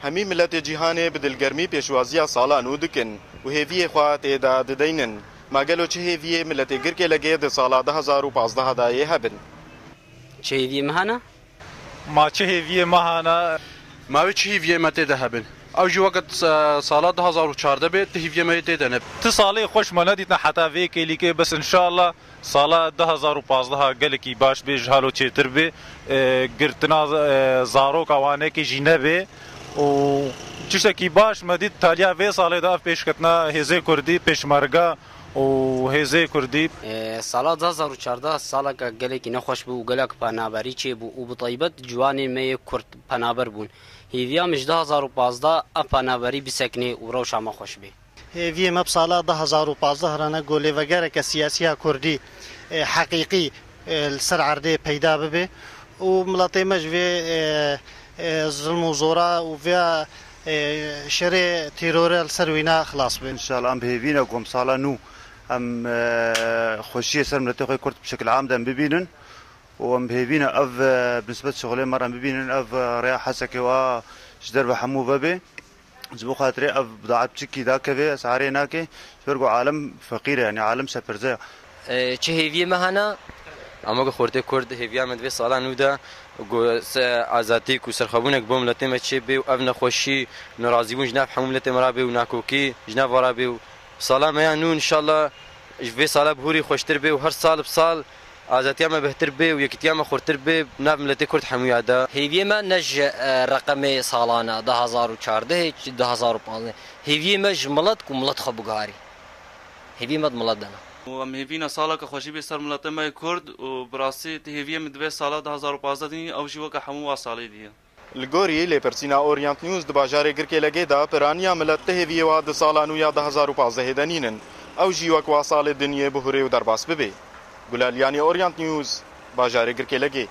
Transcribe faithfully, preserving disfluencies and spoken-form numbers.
Hemî miletê cîhanê bi dilgermî pêşwaziya sala nû dikin û hêviyê xwe tê de dideynin. Ma gelo çi hêviyê miletê Girkê Legê di sala du hezar û pazdeh de yê hebin? Çi hêviyê me hene? Ma çi hêviyê me hene? Ma wê çi hêviyê me tê de hebin? Ew jî weke, e, sala du hezar û çardeh bê, ti hêviyê me yê tê de ne. Ti salê xweş me nedîtine heta vê kêlîkê, bes înşallah sala du hezar û pazdeh gelekî baş bê, ji halo çêtir bê, e, girtina, e, zaroka wanekê jî nebê û tiştekî baş me dît taliya vê salê de ev pêşketina hêzê kurdî, pêşmerga û hêzê kurdî. E, sala du hezar û çardeh saleke gelekî nexweş bû û gelek penaberî çêbû û bi taybet ciwanê me yê kurd penaber bûn. Hêviya min ji du hezar û pazdeh ev penaberî bisekine û rewşa me xweş bê. Hêviyê me bi sala du hezar û pazdeh re ne ku lêvegereke siyasiya kurdî, e, heqîqî, e, li ser erdê peyda bibe û miletê me ji vê, e, e, zilm û zora û vê, e, şerê terorê li ser wîna xilas be. Înşallah em bi hêvî ne ku em sala nû em, e, xweşiyê ser miletê xwe kurd bi şekil am de em bibînin û em bi hêvî ne ev, e, bi nisbet şixulê me re em bibînin ev, e, rêya Hesekê wa ji derve hemû vebe. Ji bo xatirê ev bidaet piçikî dakeve, ez arê nake, ji ber ku alem feqîr e, yanî alem şepirze ye. E, çi hêviyê me hene? Ama ku xortê Kurd hêviya me di vê sala nû de ku se-, azadî ku serxwebûnek bo miletê me çê bê û ev nexweşî, nerazîbûn ji nav hemû miletê me re bê û nakokî ji nav we re bê û sala me ya nû înşallah ji vê sala bi hûrî xweştir bê û her sal bi sal azadiya me bêhtir bê û yekîtiya me xurtir bê nav miletê Kurd hemûya de. Hêviyê me ne ji, e, reqemê salan e, du hezar û çardeh, du hezar û pazdeh. Hêviyê me ji milet ku milet xwe biguharî. Hêviyê me di milet de ne. Û em hêvî ne saleke xweşî bê ser miletê me yê Kurd û bi rastî ti hêviyê min di vê sala du hezar û pazdeh de ew jî weke hemû wa salê dî ye. Li gorî lêpirsîna Orient News di bajarê Girkê Legê de piraniya milet ti hêviyê wa di sala nû ya du hezar û pazdehê de nînin. Ew jî wek wa salê din yê bihurê û derbas bibê. Gulaliyanî, Orient News, bajarê Girkê Legê.